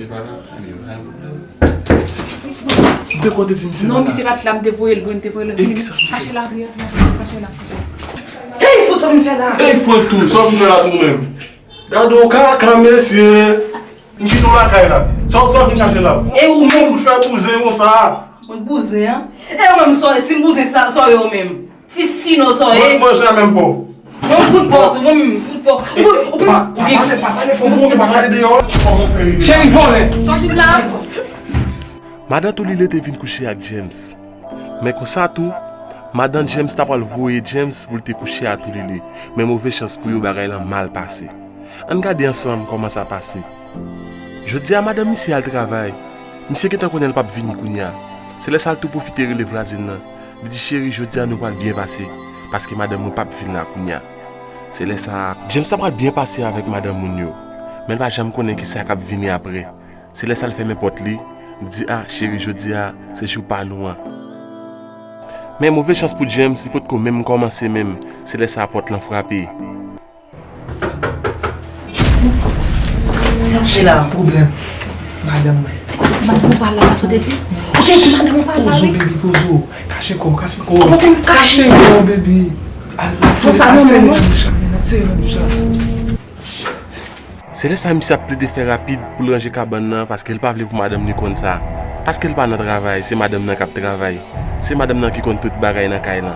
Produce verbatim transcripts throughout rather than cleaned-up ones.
M te konn te di misye non, pa la. Misye pa t la, m te voye l lwen, m te voye l lwen. Chache la, Adrien, chache la, chache la. Hey, fout sa m fè la. Hey, fout tou, sa w vin fè la tou menm? Gade yon kaka, mesye. M kite w lakay la. Sa w, sa w vin chache la? E ou menm? Ou fout fè bouzen konsa. Mwen bouzen, an? E ou menm, sa w ye? Si m bouzen, sa, sa w ye ou menm? Ti sino sa w ye? Mwen, mwen janm menm pa w. Mwen fout pa w tou, mwen menm fout pa w. Ou, ou, ou, pa pale, pa pale fò, mwen pa pale deyò. Cheri, vòlè. Sa w di m la? Madan Toulile te vin kouche ak James. Men konsa tou, madan James ta pral voye James pou l te kouche a Toulile. Men move chans pou yo, bagay lan mal pase. Ann gade ansanm kòman sa pase. Jodi a, madanm misye al travay. Misye gentan konnen l p ap vini kounye a. Se lè sa l tou pwofite rele vwazen nan. Li di, cheri, jodi a nou pral byen pase, paske madanm mwen p ap vin la kounye a. Se lè sa a, James ta pral byen pase avèk madanm moun yo. Men l pa janm konnen kisa k ap vini apre. Se lè sa l fèmen pòt li, li di, a, cheri, jodi a, se jou pa nou an. Men move chans pou James, li potko menm kòmanse menm. Se lè sa a pòt lan frape. Sa w fè la? Pwoblèm. Madanm mwen. Madanm ou pa la, sa w te di? Ou te di madanm ou pa la, wi. Pozo, baby, pozo. Kache kò w, kache kò w. Ou pa konn kache. Kache kò w, baby. Al, al sere, al sere nan douch la, men, al sere nan douch la. Se lè sa a misye ap plede fè rapid pou l ranje kabann nan, paske l pa vle pou madanm li konn sa. Paske l pa nan travay, se madanm nan k ap travay. Se madanm nan ki konn tout bagay nan kay lan.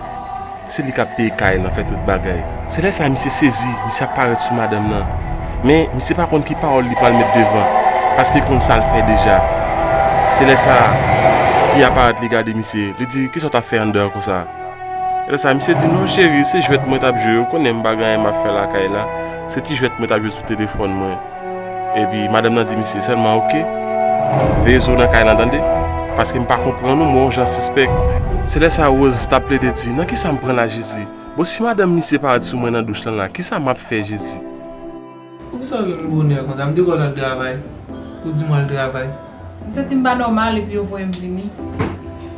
Se li k ap peye kay lan, fè tout bagay. Se lè sa a misye sezi, misye ap parèt sou madanm nan. Men, misye pa konn ki pawòl li pral met devan, paske l konn sa l fè deja. Se lè sa a, fi a parèt, li gade misye, li di, kisa w t ap fè anndan an konsa? Lè sa a, misye di, non, cheri, se jwèt mwen t ap jwe, ou konnen m pa gen anyen m ap fè lakay la. Se ti jwèt mwen t ap jwe sou telefòn mwen. Epi madanm nan di misye sèlman, oke, veye zo w nan kay lan, tande, paske m pa konprann ou, m wè w yon jan sispèk. Se lè sa a Rose t ap plede di, nan kisa m pran la, Jezi? Bon, si madanm misye parèt sou mwen nan douch lan la, kisa m ap fè, Jezi? Poukisa w vin bonè konsa? M te kwè w t al travay. Ou di m w al travay. M santi m pa nòmal epi yo voye m vini.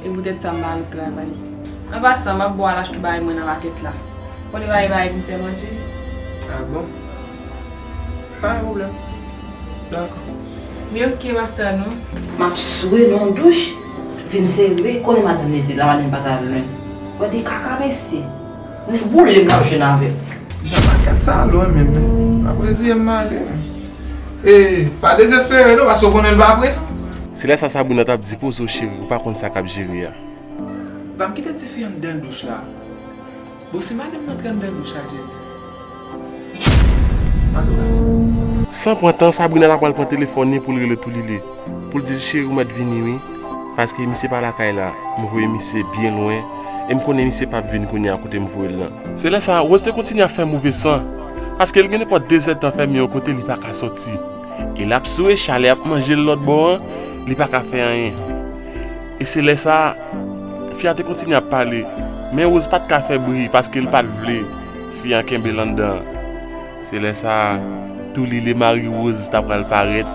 E poutèt sa m pa ret travay. An pasan, m ap ba w al achte bagay mwen nan makèt la. Kote bagay bagay pou m fè manje? A bon? Pa gen pwoblèm. Dakò. Men oke, m ap tann ou. M ap swe nan yon douch, vin sere, konnen madanm li te la, madanm pa t al lwen. Wè de kaka mesye. Li boule m n ap jwenn avè l. Jan makèt sa lwen menm, men. Ap reziye m ale. E, pa dezespere non, paske w konnen l pa pre. Se lè sa Sabrina t ap di, poze w cheri, ou pa konn sa k ap jere a. Pa m kite tifi anndan douch la. Bon, si madanm m antre anndan douch la, Jezi. San pran tan, Sabrina ta pral pran telefòn li pou l rele Toulile, pou l di l, cheri, ou mèt vini wi, paske misye pa lakay la, m voye misye byen lwen, e m konnen misye p ap vin kounye a kote m voye l lan. Se lè sa a, Rose te kontinye ap fè move san, paske l gen nenpòt de zèdtan fèmen yon kote li pa ka sòti. E l ap swe, chalè ap manje l lòt bò an, li pa ka fè anyen. E se lè sa a, fi a te kontinye ap pale, men Rose pa t ka fè bri paske l pa t vle fi a kenbe l anndan an. Se lè sa a, Toulile mari Rose ta pral parèt,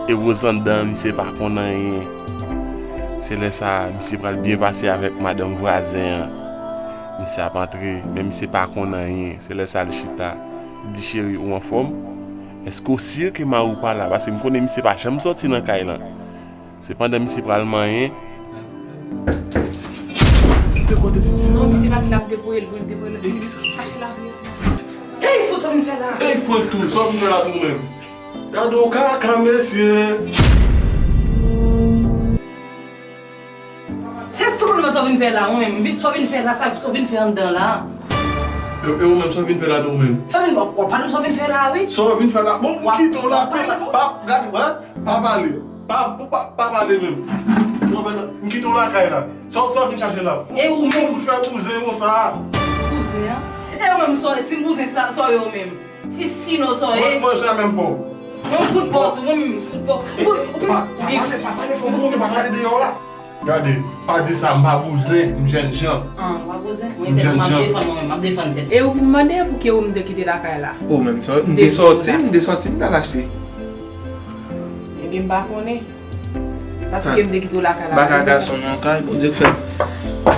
e Rose anndan an, misye pa konn anyen. Se lè sa a, misye pral byen pase avèk madanm vwazen an. Misye ap antre, men misye pa konn anyen. Se lè sa a, l chita. Li di, cheri, ou anfòm? Èske w si ke mari w pa la? Paske m konnen misye pa janm sòti nan kay lan. Sepandan, misye pral manyen. Ou te konn te di misye non, misye pa t la, m te voye l lwen, m te voye l lwen. Kache la, wi. Hey, fout sa w vin fè la? Hey, fout tou, sa w vin fè la tou menm? Gade yon kaka, mesye. Se fout mwen sa w vin fè la, ou menm. Sa w vin fè la, sa, sa w vin fè anndan la. E, e ou menm, sa w vin fè la tou menm? Sa w vin, w ap pale m sa w vin fè la, wi. Sa w vin fè la? Bon, m kite w la, pa, pa, gade, wè, pa pale. Pa, pa, pa, pa pale menm. Sa w fè la? M kite w lakay la. Sa, sa w vin chache la? E ou menm, ou fout fè bouzen konsa. Bouzen, an? E ou menm, sa w ye, si m bouzen, sa, sa w ye ou menm? Ti sino sa w ye. Mwen, mwen janm menm pa w. Mwen fout pa w tou, mwen menm fout pa w. Ou, ou, ou, pa, pa pale, pa pale fò, mwen pa pale deyò la. Gade, pa di sa, m pa bouzen, m jènjan. Ah, ou pa bouzen? Mwen tèt mwen, m ap defann mwen menm, m ap defann tèt. E ou pou m mande pou ki ou m te kite lakay la? Ou menm, m te sòti, m te sòti, m t al achte. Ebyen, m pa konnen. Paske m te kite w lakay la. Baka gason nan kay, Bondye k fè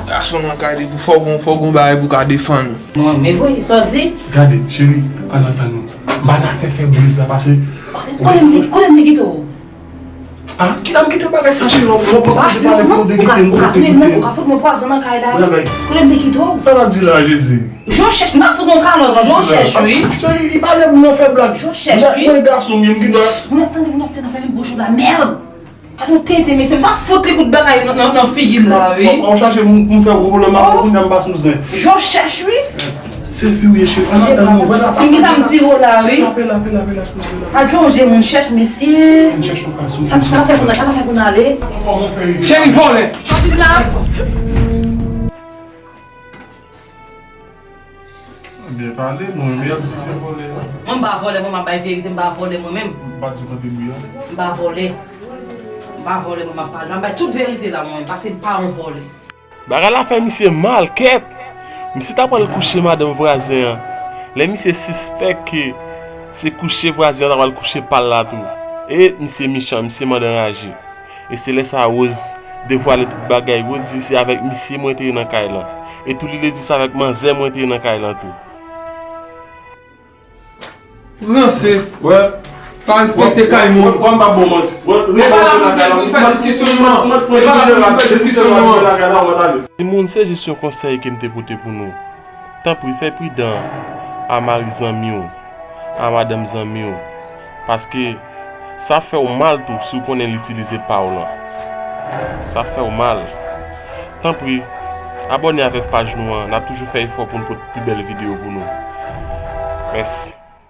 gason nan kay, depi fò w gon, fò w gon bagay pou w ka defann ou. Mwen, men vre, sa w di? Gade, cheri, ann antann nou. M pa nan fè fè briz la, pase. Kote, kote m te, kote m te kite w? Ah, kite m kite bagay sa, cheri. Ou pa fout mwen, ou ka, ou ka fout mwen pwazon nan kay la, wi. Kote m te kite w? Sa w ap di la, Jezi? Jan w chèch, m ap fout yon kalòt, jan w chèch, wi. Cheri, li pa lè pou nou fè blag. Jan w chèch, wi. Mwen gason m ye, m ki dwa. Moun ap tande, moun ap tande, fè m bouch ou la, mèd. Gade yon tenten, mesye, m ta fout li kout bagay nan, nan, nan figi l la, wi. W ap chache pou m fè gwo pwoblèm ak ou, kounye a m pa sou zen. Jan w chèch, wi. Se fi w ye, cheri. An atann, mwen, wè la. Si m gen sa m tire w la, wi. Apèl, apèl, apèl, apèl, apèl. Pa djonje moun chèch, mesye. Moun chèch yon fason. Sa, sa fè pou n, sa fè pou n ale. Cheri, vòlè. Soti la. Byen pale, mwen menm si se vòlè. Mwen m pa vòlè, mwen m ap bay verite, m pa vòlè mwen menm. M pa di w kanpe bri a. M pa vòlè. M pa vòlè, mwen m ap pale. M ap bay tout verite la, mwen, paske m pa yon vòlè. Bagay la fè misye mal, kèt. Misye ta pral kouche madanm vwazen an. Lè misye sispèk ke se kouche vwazen an ta pral kouche pa l la tou. E misye mechan, misye mande anraje. E se lè sa a Rose devwale tout bagay. Rose di se avèk misye mwen te ye nan kay lan. E tou li te di se avèk manzè mwen te ye nan kay lan tou. Ranse. Wè. Pa respekte kay moun. Wè, m pa bon manti. Wè, e pa la pou fè diskisyon nou an. E pa la pou fè diskisyon nou an. Timoun, se jis yon konsèy ke m te pote pou nou. Tanpri, fè pridan a mari zanmi w, a madanm zanmi w, paske sa fè w mal tou si w konnen l itilize pa w lan. Sa fè w mal. Tanpri, abòne avèk paj nou an, n ap toujou fè efò pou n pote pi bèl videyo pou nou. Mèsi.